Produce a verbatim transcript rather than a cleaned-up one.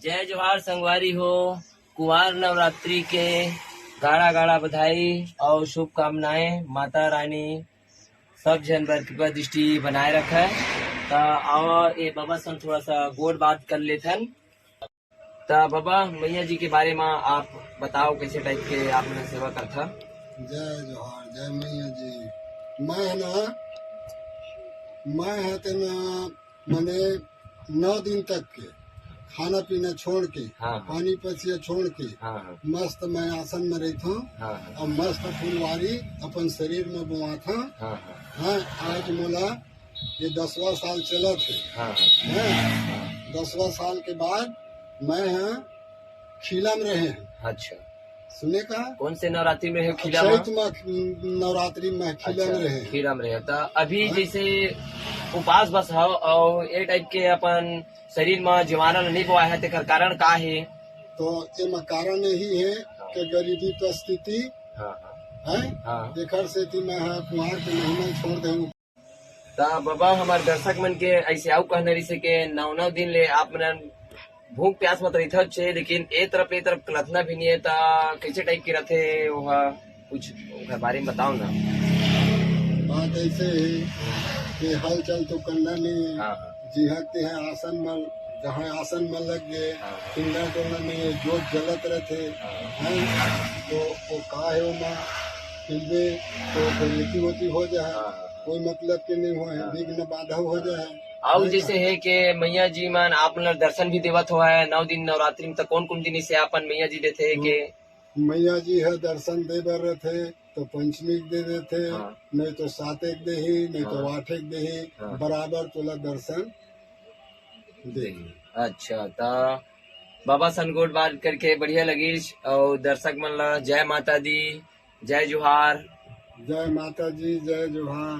जय जोहार संगवारी हो, कुंवार नवरात्रि के गाड़ा गाड़ा बधाई अउ शुभकामनाएं। माता रानी सब झन बर कृपा दृष्टि बनाए रखे। त आवा ए बाबा सन थोड़ा सा गोठ बात कर लेथन। त बाबा, मैया जी के बारे म आप बताओ, कैसे टाइप के आप मन सेवा करथा? जय जोहार, जय मैया जी। मैं है ना, मैं है तेना मने नौ दिन तक के खाना पीना छोड़ के, हाँ, हाँ। पानी पसिया छोड़ के, हाँ, हाँ। मस्त मैं आसन में रहता हूँ हाँ, हाँ। और मस्त फुलवारी अपन शरीर में बोआत हूँ। हाँ, हाँ। हाँ, आज मोला ये दसवां साल चलत है। हाँ, हाँ। हैं? हाँ। दसवां साल के बाद मैं यहाँ खीला में रहे हैं। अच्छा। सुने का? कौन से नवरात्रि में रहे हो खीला में? चैत में नवरात्रि में खीला अच्छा, में रहे। खीला में रहे। त अभी हाँ। जैसे उपास बस हो और ये टाइप के अपन शरीर में जीवाणु नहीं बोआए है, तेकर कारण का है? तो एमा कारण यही है हाँ। कि गरीबी परिस्थिति हाँ, हाँ। है, हाँ। एकर सेती मैं ह कुंवार के महिमा छोड़ देहूँ। त बाबा, हमार दर्शक मन के ऐसे आऊ कहना रहिसे के नौ नौ दिन ले आप मन भूख प्यास मत रहिथव छे, लेकिन ए तरफ ए तरफ कलथना भी नहीं है, त कैसे टाइप के रथे ओहा? कुछ ओकर बारे में बताओ ना। बात ऐसे है कि हलचल तो करना नहीं है। हाँ, हाँ। जिहाँ तिहाँ आसन मल, जहाँ आसन मल लग गए, हाँ। पिंडा डोलना नहीं है, जोत जलत रहते हाँ। हैं, तो वो का है वो माँ, पिंडे तो फिर एती ओती हो जाए, हाँ, हाँ, हाँ। कोई मतलब के नहीं हुआ है, हाँ। विघ्न बाधा हो जाए। अउ नहीं जैसे का? है कि मैया जी मन आप मन दर्शन भी देवत हुआ है नौ दिन नवरात्रि में, तो कौन कौन दिन इसे आपन मैया जी देते हैं हम्म। कि? मैया जी है दर्शन दे बर रहते तो पंचमी के दे देते, हाँ। नहीं तो सात एक देही, नहीं तो हाँ। आठ एक देही, हाँ। बराबर तोला दर्शन देही। अच्छा, त बाबा सन गोठ बात करके बढ़िया लगिस, और दर्शक मन ला जय माता दी, जय जोहार। जय माता जी, जय जोहार।